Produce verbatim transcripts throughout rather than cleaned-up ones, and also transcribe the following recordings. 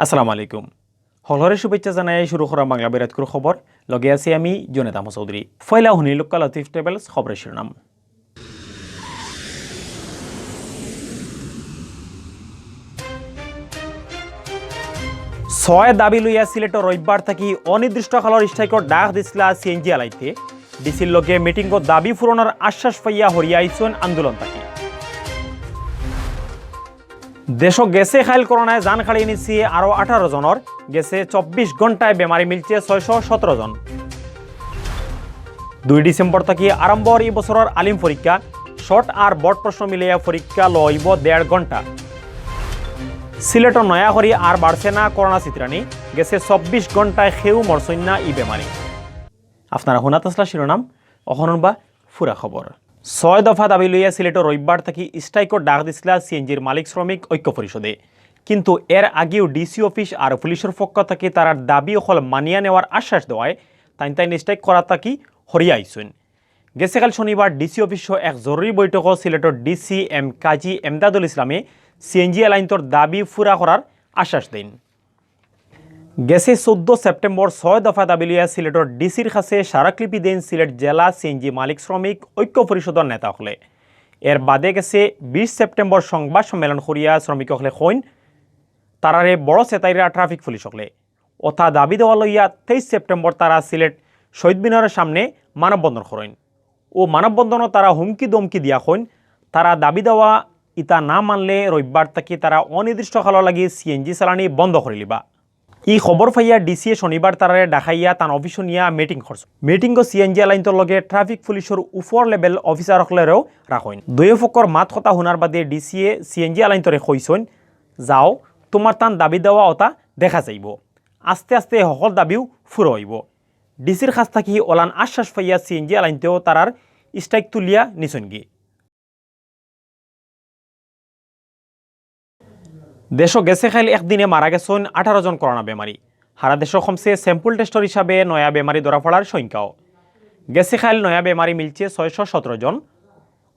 আসসালামু আলাইকুম। হকলরে শুভেচ্ছা জানাই শুরু করা বাংলা বেরাতকুর খবর। লগে আছি আমি জুনেদ আহমদ চৌধুরী। পয়লা হুনিলউক্কা লতিফ ট্রাভেলস খবরর শিরোনাম। ছয় দাবি লইয়া সিলেটো রবিবার থাকি অনির্দিষ্টকালর স্ট্রাইকর ডাক দিছলা সিএনজি আলাইন্তে। ডিসির লগে মিটিংও দাবি পূরণর আশ্বাস পাইয়া হরিয়া আইছইন আন্দোলন থাকি। দেশো গেছে কাইল করোনায় জান কাড়ি নিছে আরো আঠারো জনর, গেছে চব্বিশ ঘন্টায় বেমারি মিলছে ছয়শো সতেরো জন। দুই ডিসেম্বর থাকি আরম্ভ অর ই বছরর আলিম পরীক্ষা, শর্ট আর বট প্রশ্ন মিলাইয়া পরীক্ষা লইব দেড় ঘন্টা। সিলেটো নয়া করি আর বাড়ছে না করোনা ছিতরানি, গেছে চব্বিশ ঘন্টায় কেউ মরছইন না ই বেমারি। আপনারা হুনাত আছলা শিরোনাম, অখন হুনবা পুরা খবর। ছয় দফা দাবি লইয়া সিলেটো রবিবার থাকি স্ট্রাইকর ডাক দিছলা সিএনজির মালিক শ্রমিক ঐক্য পরিষদে। কিন্তু এর আগেও ডিসি অফিস আর পুলিশর পক্ষ থাকি তারার দাবি অকল মানিয়া নেওয়ার আশ্বাস দেওয়ায় তাইন তাইন স্ট্রাইক করা থাকি হরিয়া আইছইন। গেছে কাইল শনিবার ডিসি অফিসো এক জরুরি বৈঠকো সিলেটর ডিসি এম কাজী এমদাদুল ইসলামে সিএনজি আলাইন্তর দাবি পুরা করার আশ্বাস দেইন। গেছে চৌদ্দ সেপ্টেম্বর ছয় দফা দাবি লইয়া সিলেটর ডিসির কাছে স্মারকলিপি দেইন সিলেট জেলা সিএনজি মালিক শ্রমিক ঐক্য পরিষদর নেতা অকলে। এর বাদে গেছে বিশ সেপ্টেম্বর সংবাদ সম্মেলন করিয়া শ্রমিক অকলে কইন, তারারে বড় চেতাইরা ট্রাফিক পুলিশ অকলে। অতা দাবি দেওয়া লইয়া তেইশ সেপ্টেম্বর তারা সিলেট শহীদ মিনারর সামনে মানববন্ধন করইন। ও মানববন্ধনো তারা হুমকি ধমকি দিয়া কইন, তারা দাবি দেওয়া ইতা না মানলে রবিবার থাকি তারা অনির্দিষ্টকালর লাগি সিএনজি চালানি বন্ধ করিলিবা। ই খবর পাইয়া ডিসিয়ে শনিবার তারারে ডাকাইয়া তান অফিসো নিয়া মিটিং করছইন। মিটিংও সিএনজি আলাইন্তর লগে ট্রাফিক পুলিশর উপর লেভেল অফিসার অকলেরেও রাখইন। দুইও পক্ষর মাত কথা হুনার বাদে ডিসিয়ে সিএনজি আলাইন্তরে কইছইন, "যাও, তুমার তান দাবি দেওয়া অতা দেখা যাইব। আস্তে আস্তে হকল দাবিও পুরা অইব।" ডিসির কাছ থাকি অলান আশ্বাস পাইয়া সিএনজি আলাইন্তেও তারার স্ট্রাইক তুলিয়া নিছইনগি। দেশো গেছে কাইল একদিনে মারা গেছইন আঠারো জন করোনা বেমারি। হারা দেশো কমছে স্যাম্পল টেস্টর হিসাবে নয়া বেমারি ধরা পড়ার সংখ্যাও। গেছে কাইল নয়া বেমারি মিলছে ছয়শো সতেরো জন।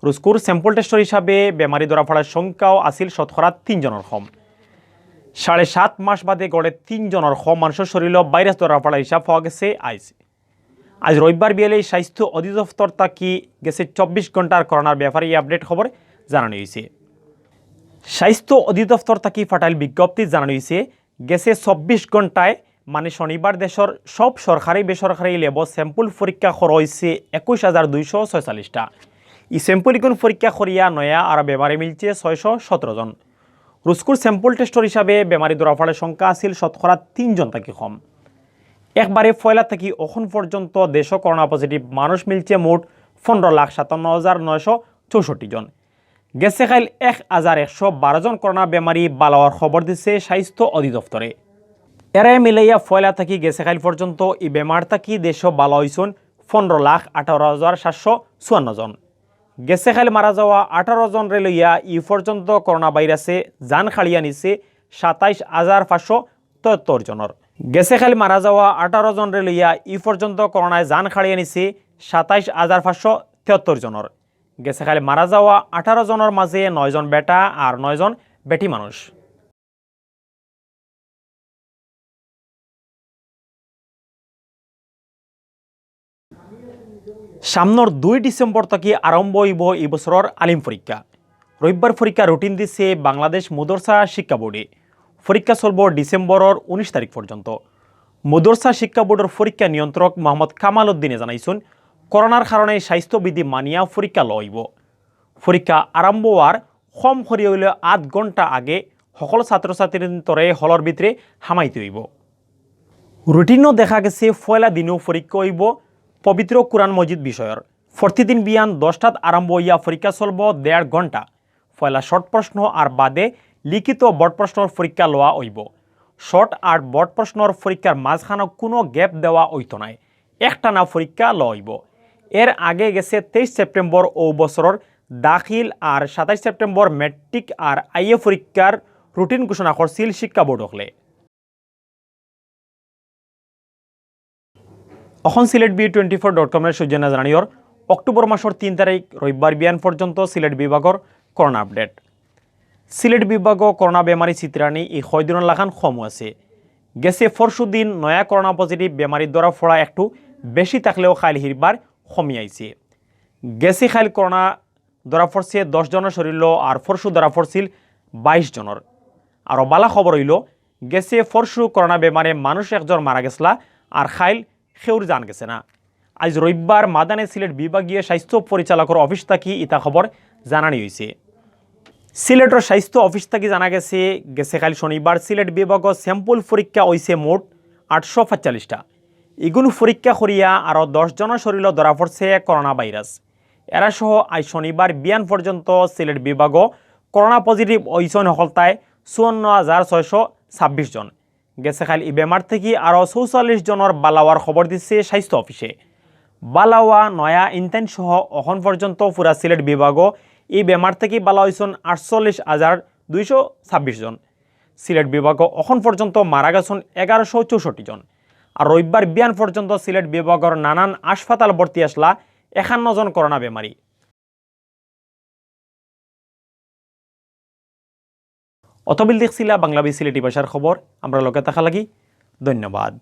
রুজকুর স্যাম্পল টেস্টর হিসাবে বেমারি ধরা পড়ার সংখ্যাও আছিল শতকরা তিন জনর কম। সাড়ে সাত মাস বাদে গড়ে তিন জনর কম মানষর শরীরো ভাইরাস ধরা পড়ার হিসাব পাওয়া গেছে আইজ। আইজ রবিবার বিয়ালে স্বাস্থ্য অধিদপ্তর থাকি গেছে চব্বিশ ঘন্টার করোনার ব্যাপারে ই আপডেট খবর জানানি অইছে। স্বাস্থ্য অধিদপ্তর থাকি ফাটাইল বিজ্ঞপ্তি জানানি অইছে, গেছে চব্বিশ ঘন্টায় মানে শনিবার দেশর সব সরকারি বেসরকারি ল্যাবো স্যাম্পল পরীক্ষা করা অইছে একুশ হাজার দুইশো ছয়চল্লিশটা। ই স্যাম্পল ইগুন পরীক্ষা করিয়া নয়া আর বেমারি মিলছে ছয়শো সতেরো জন। রুজকুর স্যাম্পল টেস্টর হিসাবে বেমারি ধরা পড়ার সংখ্যা আছিল শতকরা তিন জন থাকি কম। একবারে পয়লা থাকি অখন পর্যন্ত দেশো করোনা পজিটিভ মানুষ মিলছে মোট পনেরো লাখ সাতান্ন হাজার নয়শো চৌষট্টি জন। গেছে কাইল এক হাজার একশো বারো জন করোনা বেমারি বালা অওয়ার খবর দিছে স্বাস্থ্য অধিদপ্তরে। এরে মিলাইয়া পয়লা থাকি গেছে কাইল পর্যন্ত ই বেমার থাকি দেশো বালা অইছইন পনেরো লাখ আঠারো হাজার সাতশো চুয়ান্ন জন। গেছে কাইল মারা যাওয়া আঠারো জনরে লইয়া ই পর্যন্ত করোনা ভাইরাসে জান কাড়িয়া নিছে সাতাইশ হাজার পাঁচশো তেহাত্তর জনর। গেছে কাইল মারা যাওয়া আঠারো জনরে লইয়া ই পর্যন্ত করোনায় জান কাড়িয়া নিছে সাতাইশ হাজার পাঁচশো তেহাত্তর জনর। গেছে কাইল মারা যাওয়া আঠারো জনর মাঝে নয় জন বেটা আর নয় জন বেটি মানুষ। সামনর দুই ডিসেম্বর থাকি আরম্ভ অইব ই বছরর আলিম পরীক্ষা। রবিবার পরীক্ষা রুটিন দিছে বাংলাদেশ মুদরসা শিক্ষা বোর্ডে। পরীক্ষা চলব ডিসেম্বরর উনিশ তারিখ পর্যন্ত। মুদরসা শিক্ষা বোর্ডর পরীক্ষা নিয়ন্ত্রক মোহাম্মদ কামাল উদ্দিনে জানাইছইন, করোনার কারণে স্বাস্থ্যবিধি মানিয়া পরীক্ষা লওয়া অইব। পরীক্ষা আরম্ভ অওয়ার কম করি অইলে আধ ঘন্টা আগে হকল ছাত্রছাত্রীন্তরে হলর ভিতরে হামাইতে অইব। রুটিনো দেখা গেছে পয়লা দিনো পরীক্ষা অইব পবিত্র কুরআন মজিদ বিষয়র। প্রতিদিন বিয়ান দশটাত আরম্ভ অইয়া পরীক্ষা চলব দেড় ঘন্টা। পয়লা শর্ট প্রশ্ন আর বাদে লিখিত বট প্রশ্নর পরীক্ষা লওয়া অইব। শর্ট আর বট প্রশ্নর পরীক্ষার মাঝখানো কুনু গ্যাপ দেওয়া অইতো নায়, একটানা পরীক্ষা লওয়া অইব। এর আগে গেছে তেইশ সেপ্টেম্বর অউ বছরর দাখিল আর সাতাইশ সেপ্টেম্বর ম্যাট্রিক আর আইএ পরীক্ষার রুটিন ঘোষণা করছিল শিক্ষা বোর্ড অকলে। অখন Sylhet B twenty four dot কমর সৌজন্যে জানানিয়র অক্টোবর মাসর তিন তারিখ রবিবার বিয়ান পর্যন্ত সিলেট বিভাগর করোনা আপডেট। সিলেট বিভাগও করোনা বেমারি চিত্রানি ই কয়দিনর লাখান কমও আছে। গেছে পরশু দিন নয়া করোনা পজিটিভ বেমারি ধরা পড়া একটু বেশি থাকলেও কাইল হিরবার কমি আইছে। গেছে কাইল করোনা ধরা পড়ছে দশ জনর শরীরও, আর পরশু ধরা পড়ছিল বাইশ জনর। আরও বালা খবর অইলো, গেছে পরশু করোনা বেমারে মানুষ একজন মারা গেছলা, আর কাইল কেউর জান গেছে না। আইজ রবিবার মাদানে সিলেট বিভাগীয় স্বাস্থ্য পরিচালকর অফিস থাকি ইতা খবর জানানি অইছে। সিলেটর স্বাস্থ্য অফিস থাকি জানা গেছে, গেছে কাইল শনিবার সিলেট বিভাগও sample পরীক্ষা অইছে মোট আটশো পাঁচচল্লিশটা। ইগুন পরীক্ষা করিয়া আরও দশ জনর শরীরও ধরা পড়ছে করোনা ভাইরাস। এরা সহ আইজ শনিবার বিয়ান পর্যন্ত সিলেট বিভাগও করোনা পজিটিভ অইছইন হকলতায় চুয়ান্ন হাজার ছয়শো ছাব্বিশ জন। গেছে কাইল ই বেমার থাকি আরও চৌচল্লিশ জনর বালা অওয়ার খবর দিছে স্বাস্থ্য অফিসে। বালা অওয়া নয়া ইনতাইন সহ অখন পর্যন্ত পুরা সিলেট বিভাগও ই বেমার থাকি বালা অইছইন আটচল্লিশ হাজার দুইশো ছাব্বিশ জন। সিলেট বিভাগও অখন পর্যন্ত মারা গেছইন এগারোশো চৌষট্টি জন। আর রবিবার বিয়ান পর্যন্ত সিলেট বিভাগর নানান হাসপাতাল ভর্তি আছলা একান্ন জন করোনা বেমারি। অতবিল দেখছিলা বাংলা বি সিলেটি ভাষার খবর। আমরার লগে থাকা লাগি ধন্যবাদ।